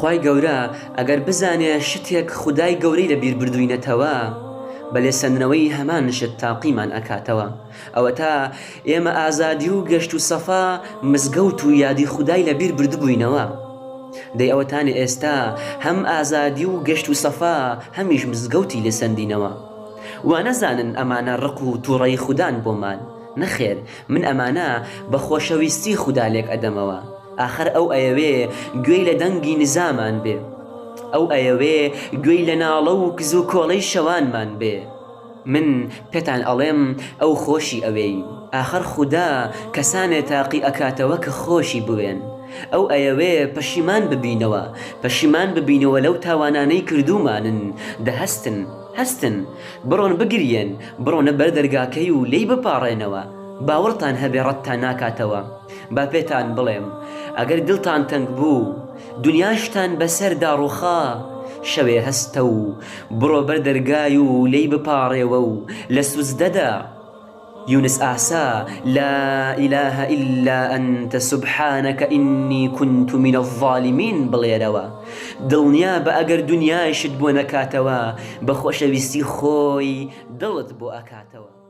خوای گەورە ئەگەر بزانێ شتێک خودای گەورەی لە بیر بردووینەتەوە بە لێسەندنەوەی هەمان شت تاقیمان ئەکاتەوە. ئەوەتا ئێمە ئازادی و گەشت و سەفا مزگەوت و یادی خودای لە بیر بردبووینەوە. دەی ئەوەتانێ ئێستا هەم ئازادی و گەشت و سەفا هەمیش مزگەوتی لێ سەندینەوە. وا نەزانن ئەمانە ڕق و توڕەیی خودان بۆمان. نەخێر من ئەمانە بە خۆشەویستی خودا لێک ئەدەمەوە. ئاخەر ئەو ئەیەوێ گوێی لە دەنگی نزامان بێ. ئەو ئەیەوێ گوێی لە ناڵە و کز و کۆڵەی شەوانمان بێ. من پێتان ئەڵێم ئەو خۆشی ئەوێی. ئاخەر خودا کەسانێ تاقی ئەکاتەوە کە خۆشی بوێن. ئەو ئەیەوێ پەشیمان ببینەوە، پەشیمان ببینەوە لەو تاوانانەی کردوومانن. دە هەستن، هەستن. بڕۆن بگریێن، بڕۆنە بەر دەرگاکەی و لێی بپاڕێنەوە. باوەڕتان هەبێ ڕەتتان ناکاتەوە. با پێتان بڵێم، ئەگەر دڵتان تەنگ بوو، دونیاشتان بەسەردا ڕووخا، شەوێ هەستە و بڕۆ بەر دەرگای و لێی بپاڕێوە و لە سوجدەدا، یونس ئاسا، لا الە الا انت سبحانک انی کنت من الظالمین، بڵێرەوە. دڵنیابە ئەگەر دونیایشت بۆ نەکاتەوە، بە خۆشەویستی خۆی دڵت بۆ ئەکاتەوە.